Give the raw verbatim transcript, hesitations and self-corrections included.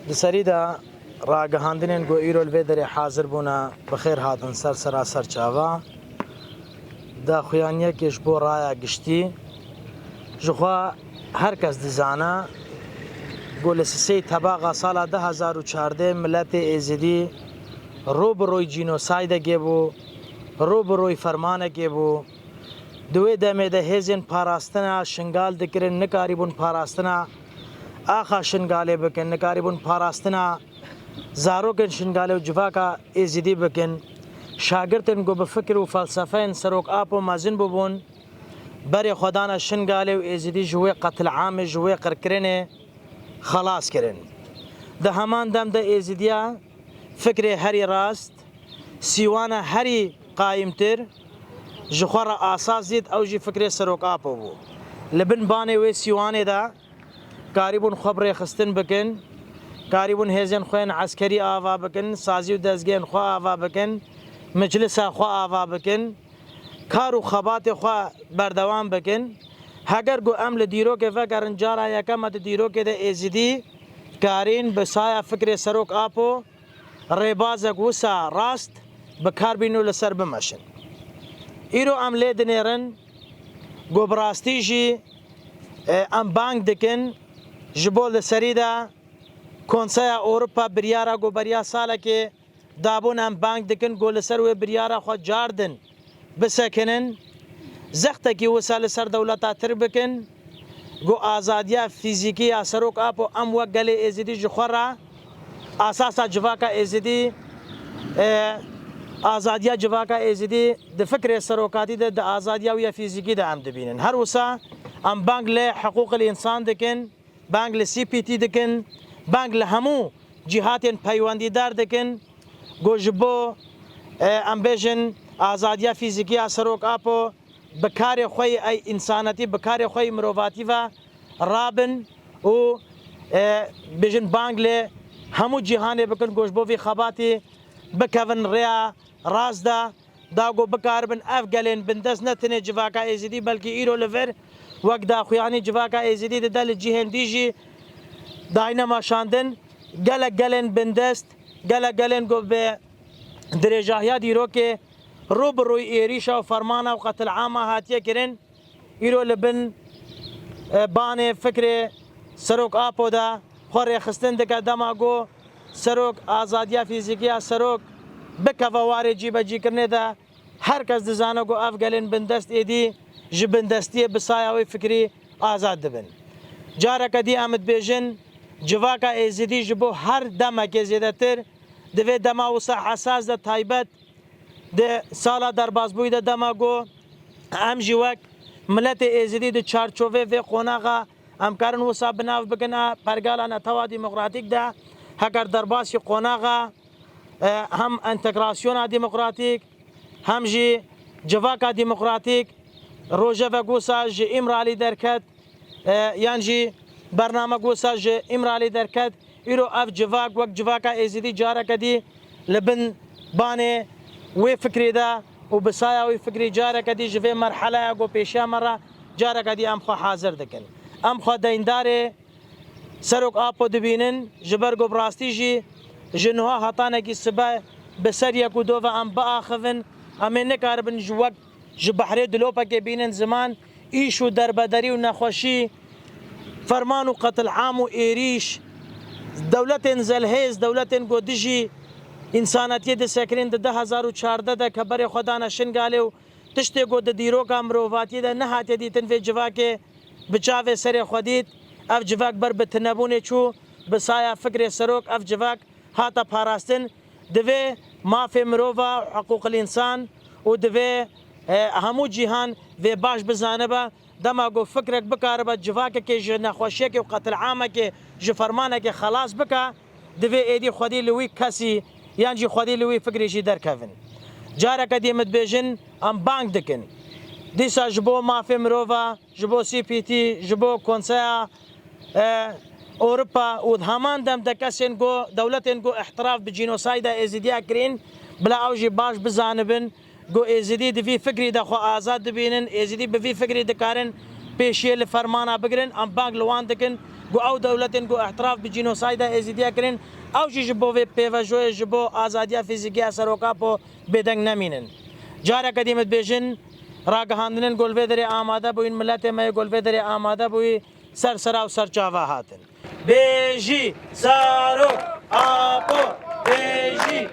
Di serî de ragihandinên ku îro li vê derê hazir bûne, bi xêr hatin ser sera ser çava. Daxuyaniyekê ji bo raya giştî. Ji xwe her kes dizane ku li sisê tebaxa sala du hezar û çardeh miletê Êzidî rû bi rûy cînosaydekê bû, rû bi rûy fermanekê bû. Di wê demê de hêzên parastina Şingal dikirin, nikarîbûn parastina axa Şingalê bikin, nikarîbûn parastina zarokên Şingalê û civaka Êzidî bikin. Şagirtên ku bi fikir û felsefeyên Serok Apo mezin bûbûn, berê xwe dane Şingalê û Êzidî ji wê qetil'amê, ji wê qirkirinê xelas kirin. Di heman dem de Êzidiya fikrê herî rast, sîwana herî qayîmtir, ji xwe re asas dît, ew jî fikrê Serok Apo bû. Li bin banê wê sîwanê de karîbûn xwe bi rêxistin bikin, karîbûn hêzên xwe yên eskerî ava bikin, sazî û dezgehên xwe ava bikin, miclisa xwe ava bikin, kar û xebatê xwe berdewam bikin. Heger ku em li dîrokê vegerin, cara yekem e di dîrokê de Êzidî karîn bi saya fikrê Serok Apo rêbazek wisa rast bi kar bînin û li ser bimeşin. Îro em lê dinêrin ku bi rastî jî, e, em bang dikin ji bo li serî de Konseya Ewropa biryara ku beriya salekê dabûn, em bang dikin ku li ser wê biryara xwe cardin bisekinin, zextekî wisa li ser dewleta Tirk bikin, ku azadiya fîzîkî ya Serok Apo em wek gelê Êzidî ji xwe re asasa civaka Êzidî, e, azadiya civaka Êzidî di fikrê serokatî de, di azadiya wî ya fîzîkî de em dibînin. Her wisa em bang li hiqûqil însan dikin, bang li C P T dikin, bang li hemû cîhatên peywendîdar dikin, ku ji bo, e, em bêjin, azadiya fîzîkî ya Serok Apo bi karê xwe yê ey însanetî, bi karê xwe yê mirovatî ve rabin û, e, bêjin, bang li hemû cîhanê bikin, ku ji bo vî xebatî bikevin rêya rast de, da ku bikaribin ev gelên bindest ne tenê civaka Êzidî, belkî îro li vir wek daxuyanî civaka Êzidî dide li cihên dî jî dayne meşandin. Gelek gelên bindest, gelek gelên ku bi dirêjahiya dîrokê rû bi rûy êrîşa û fermana û qetil'ama hatiye kirin, îro li bin, e, banê fikrê Serok Apo de xwe rêxistin dike. Dema ku Serok, azadiya fîzîkî ya Serok bikeve warê cîbecîkirinê de, her kes dizane ku ev gelên bindest êdî ji bindestiyê bi saya wê fikrî azad dibin. Careke dî em dibêjin, civaka Êzidî ji bo her demekê zêdetir, di vê dema wisa hesas de taybet, di sala derbasbûyî de, dema ku em jî wek miletê Êzidî di çarçovê vê qonaxa em karin wisa bi nav bikin a pergala netewa demokratîk de, heger derbasî qonaxa, e, hem entegrasyona demokratîk, hem jî civaka demokratîk, rojevek wisa ji Îmralî derket, e, yan jî bernamek wisa ji Îmralî derket, îro ev civak wek civaka Êzidî careke dî li bin banê wê fikrê de û bi saya wê fikrê careke dî ji vê merheleya ku pêşiya me re careke dî em xwe hazir dikin. Em xwe deyndarê Serok Apo dibînin, ji ber ku bi rastî jî ji niha hetanekî sibe bi ser yek û do ve em biaxivin, em ê nikaribin ji wek ji behrê dilopekê bînin ziman, îş û derbederî û nexweşî, ferman û qetil'am û êrîş, dewletên zelhêz, dewletên ku dijî însanetiyê disekirin di du hezar û çardeh de ke berê xwe dane Şingalê û tiştê ku di dîroka mirovatiyê de nehatiye dîtin vê civakê bi çavê serê xwe dît. Ev civak ber bi tunebûnê çû, bi saya fikrê Serok ev civak hate parastin. Divê mafê mirova, hiqûqil însan û divê, e, hemû cîhan vê baş bizanibe. Dema ku fikrek bikaribe civakekê ji nexweşiyekê û qetil'amekê, ji fermanekê xelas bike, divê êdî xwedî li wî kesî yan jî xwedî li wî fikrî jî derkevin. Careke dî min dibêjin, em bang dikin. Dîsa ji bo mafê mirova, ji bo C P T, ji bo Konseya, e, Ewropa û di heman dem de kesên ku, dewletên ku îtiraf bi cînosayda Êzidiya kirin, bila ew jî baş bizanibin ku Êzidî di vî fikrî de xwe azad dibînin, Êzidî bi vî fikrî dikarin pêşiyê li fermana bigirin, em bang li wan dikin Ku ew dewletên ku îtiraf bi cînosayda Êzîdiya kirin, ew jî ji bo vê pêvajoyê, ji bo azadiya fîzîkî ya Serok Apo bêdeng nemînin. Careke dî min dibêjin, ragihandinên ku li vê derê amade bûyîn, miletê me yê ku li vê derê amade bûyî, ser sera û ser çava hatin. Bêjî Serok Apo, bêjî!